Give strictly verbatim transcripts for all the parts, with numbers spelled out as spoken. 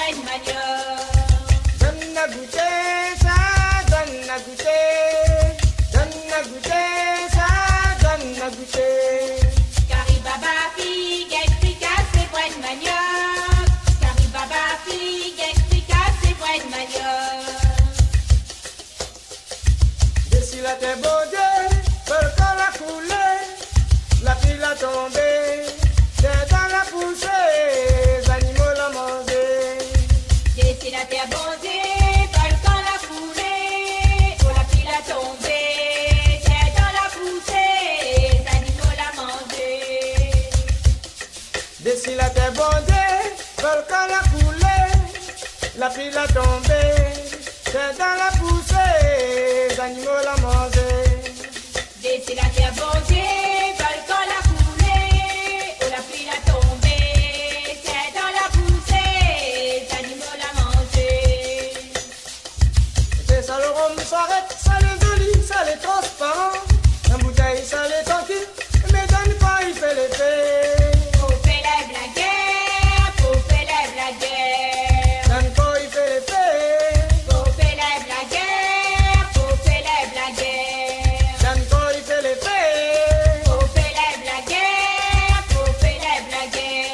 Bwèd maniok. Donn anou gouté sa, donn anou gouté. Donn anou gouté sa, donn anou gouté. Kari baba, figèt, frikasé, bwèd maniok. Kari baba, figèt, frikasé, bwèd maniok. Dési la tèr Bondié, volkan la koulé, lapli la tonbé, tèr dan la pousé, zanimo la manzé. Dési la tèr Bondié, volkan la koulé, o lapli la tonbé, tèr dan la pousé, zanimo la manzé. Dési la tèr Bondié, volkan la koulé, lapli la tonbé, tèr dan la pousé, zanimo la manzé. Dési la tèr Bondié, volkan la koulé, o lapli la tonbé, tèr dan la pousé, zanimo la manzé. Té sa lo rom, sa rèd, sa lé zoli, sa lé transparan. Dan boutèy sa lé trankil, mé dan kor i fé léfé. Pou fé lèv la gèr, pou fé lèv la gèr. Dan kor i fé léfé. Pou fé lèv la gèr, pou fé lèv la gèr. Dan kor i fé léfé. Pou fé lèv la gèr, pou fé lèv la gèr.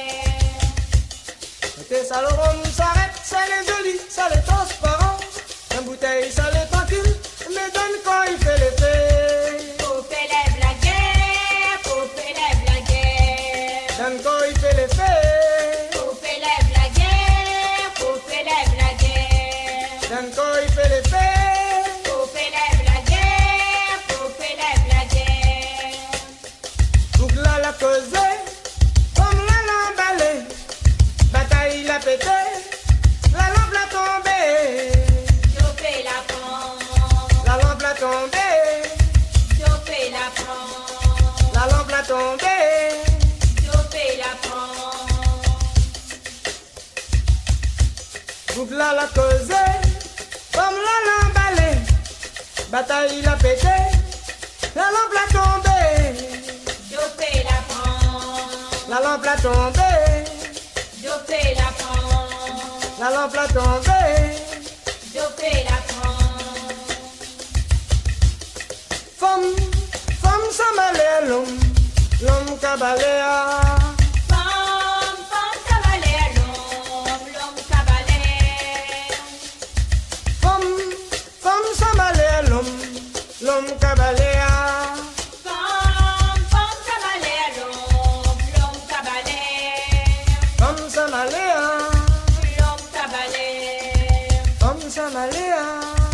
Té sa lo rom, sa rèd, sa lé zoli, sa lé transparan. Dan boutèy sa lé trankil, mé dan kor i fé léfé. Pou fé lèv la gèr, pou fé lèv la gèr. Dan kor i fé léfé. Pou fé lèv la gèr, pou fé lèv la gèr. Dan kor i fé léfé. Pou fé lèv la gèr, pou fé lèv la gèr. Boug la la kozé, fanm la la anbalé, batay la pété, la lanp la tonbé. Dofé la pran. La lanp la tonbé. Dofé la pran. La lanp la tonbé. Dofé la pran. Boug la la kozé, fanm la la anbalé, batay la pété, la lanp la tonbé. Dofé la pran. La lanp la tonbé. Dofé la pran. La lanp la tonbé. Dofé la pran. Fanm, fanm sa malèr, lom, lom kabalèr. Fanm, fanm sa malèr, lom, lom kabalèr. Fanm, fanm sa malèr, lom, lom kabalèr. Fanm, fanm sa malèr, lom, lom kabalèr. Fanm sa malèr. Lom kabalèr. Fanm sa malèr.